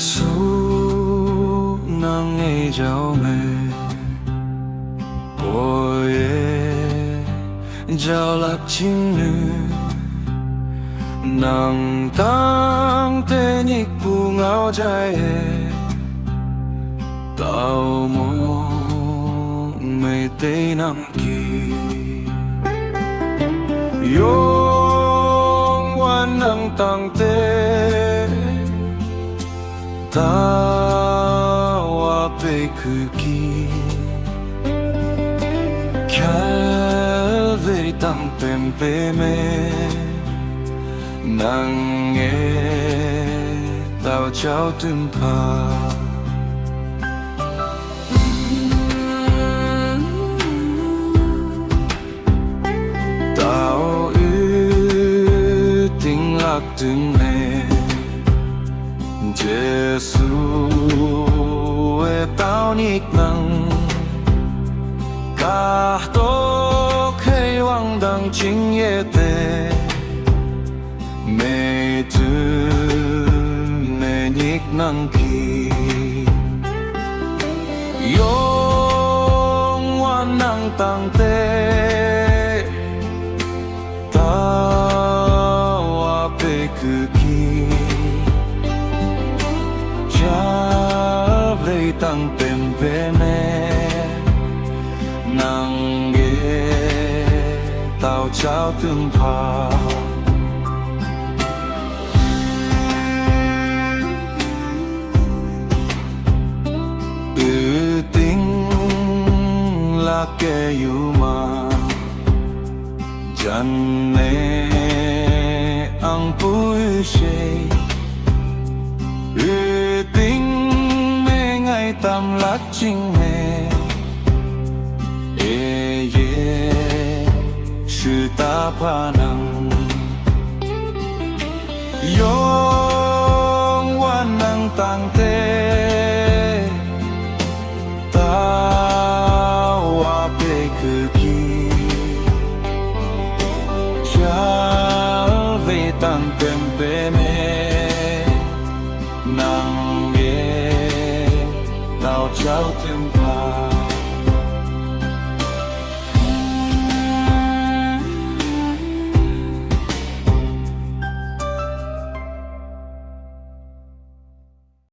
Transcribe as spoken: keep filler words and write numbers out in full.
Jesu, nang e jao me, poi e jao lak ching nu, nang tangte nikpu ngao jai e, tao mong me tei nang ki. Youngwan nang tangte, tao a pei kü ki. Calvary tang pempe me, nang e tao chao tümpha. Tao ü ting lak tün me, Jesu e tao nik nang, kahtok hei wang dang ching ye te, me tün me nik nang ki. Youngwan nang tangte, tao a pei kü ki. Calvary tang pempe me, nang e tao chao tümpha. Ü ting lak e yu ma, jan ne ang pu ü she. Ü ting me ngai tam lak ching me, e ye shu ta pa nang. Youngwan nang tangte, tao a pei kü ki. Calvary tang pempe me, nang e tao chao tümpha.